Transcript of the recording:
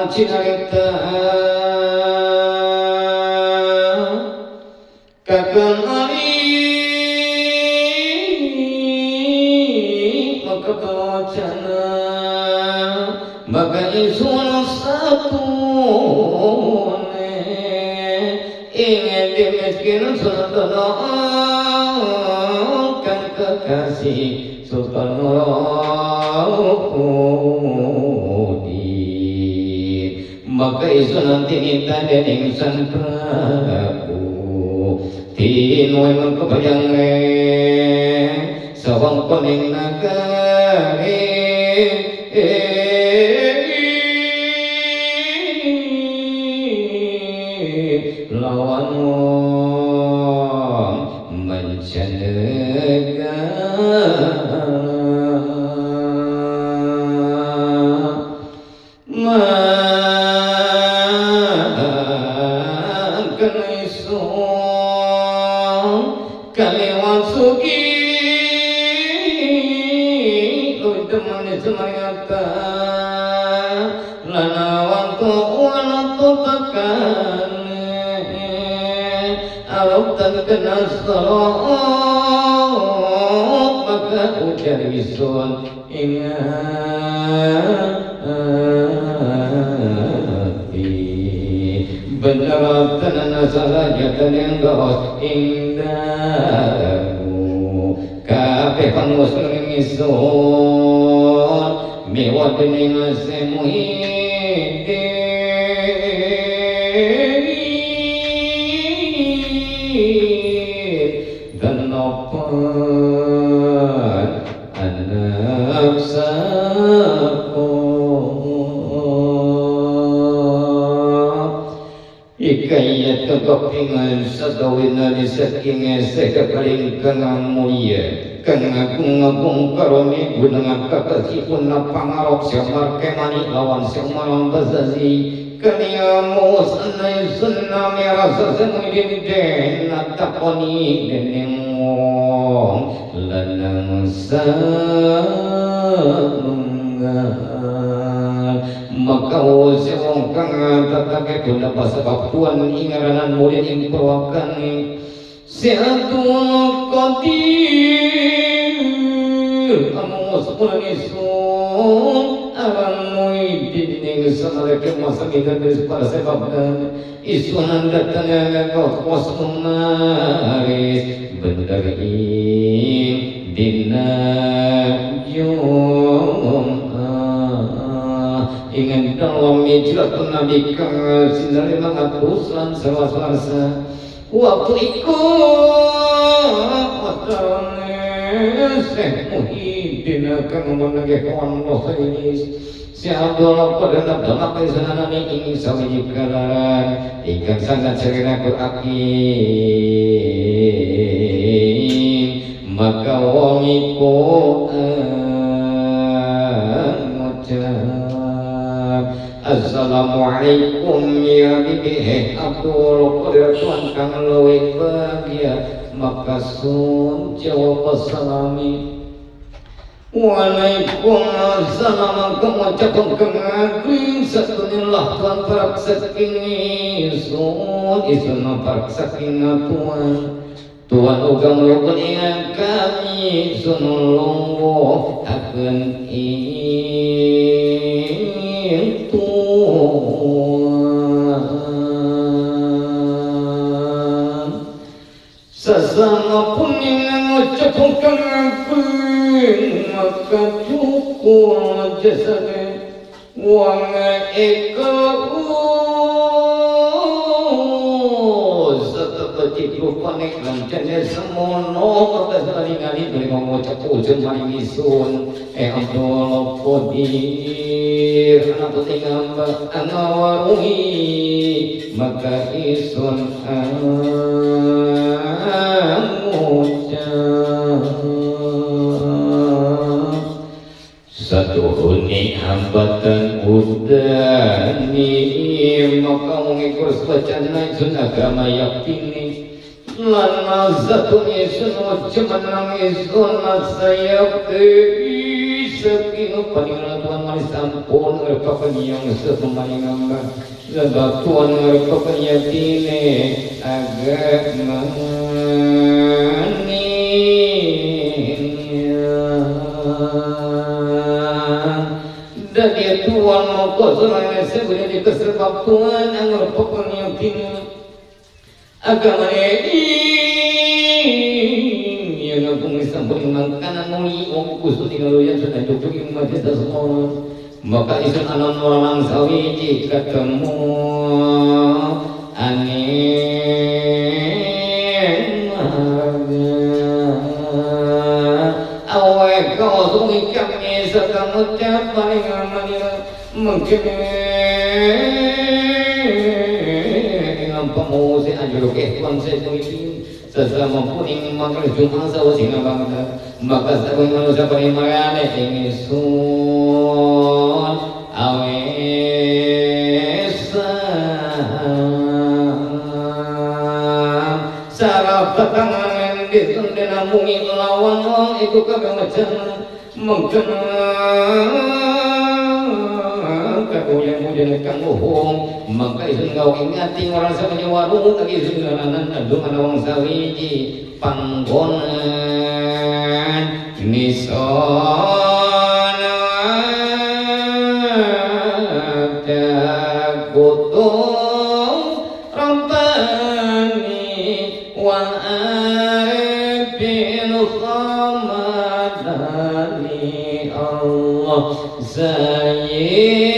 Cinarita kakang ali maka bacana maka isun satu ingin dimiskin sultan kang kekasih Sultan Nuruddin maka isun nanti minta dening Sang Prabu tinoi mengkebayang sawang kuning nagari lawan wong mancanegara makan isun kaliwan sugi luwih demen semayata lanawan tuwan tekan alautan kena sorok maka ujar isun ingati benar tenan salah jatan yang gaos indahku kabeh pangus isun miwat dening semuhidin dan nopan anak sako ikayat kegopingan sadawin di saking sekapaling kang mulia kang agung-agung karone gunangan kakasipun na pangarok siamar kemani lawan siamar basazi kaniamu sanai sunna merasa semuidin den takoni dening wong lanang sanunggal maka wose wong kang tatake guna pasabab tuan ingaranan murid ing perwakane si Abdul Qadir amu sepuluh isun aran muidin ing samaleke masamidan para sebab dan isunan datangnya kau kosmaris bener ing dina Jumat ingin dalam hijrat Nabi kang sinar 500 lan sawaswarsa waktu iku watane Syekh Muhyiddin kang menangi kawan Rosainis Si Abdullah pada nabdama kaisananani ing sawiji kalaran ingkang sangat serena kuraki maka wong iku ngucap Assalamualaikum ya bibi Abdul Qadir tuan kang luwih bahagia maka sun jawab salami Waalaikumsalam kang kang ageng satunillah tuan parak saking isun isun parak saking tuan tuan uga mlukun ing kami sun lungguh aken ing tuan sesama pun ngucap kang ageng maka cukur jasade wong eko tetep rupane lancane semono kata ningali beli ngucap ujung maring isun Abdul Qadir anak putih ngamba angawaruhi maka isun ngucap satuhuni hambatan udani maka mengikur sebacana isun agama yaktini lan mazatun isun wajah menang isun masayakti Sepi paninggalan Tuhan manis sampun ngerpakan yang sepemaning hamba sebab Tuhan ngerpakan yatine agak manis. Dan dia Tuhan moko suraya sebenarnya kesebab Tuhan ngerpakan yatine agama ini makanan muli wong kusut tinggal yang sudah cukup yang masih sekolah maka isun anon orang sawiji ketemu angin awe kau sungi kami sekamu paling aman mungkin pemusi anjur ketuan saya sesama puning makan Jumat sawo sing bangsa maka saking manusia paling marane ingsun awesa sarap tetangan ditundena mungi lawan wong iku kabeh macam mungkin kaguyan kang uhong maka isun kau ingati orang sa penyewaru lagi isun ngananan nadung ana wong sawiji panggonan nison kutum rabbani wal arifin khamadani Allah sayyid.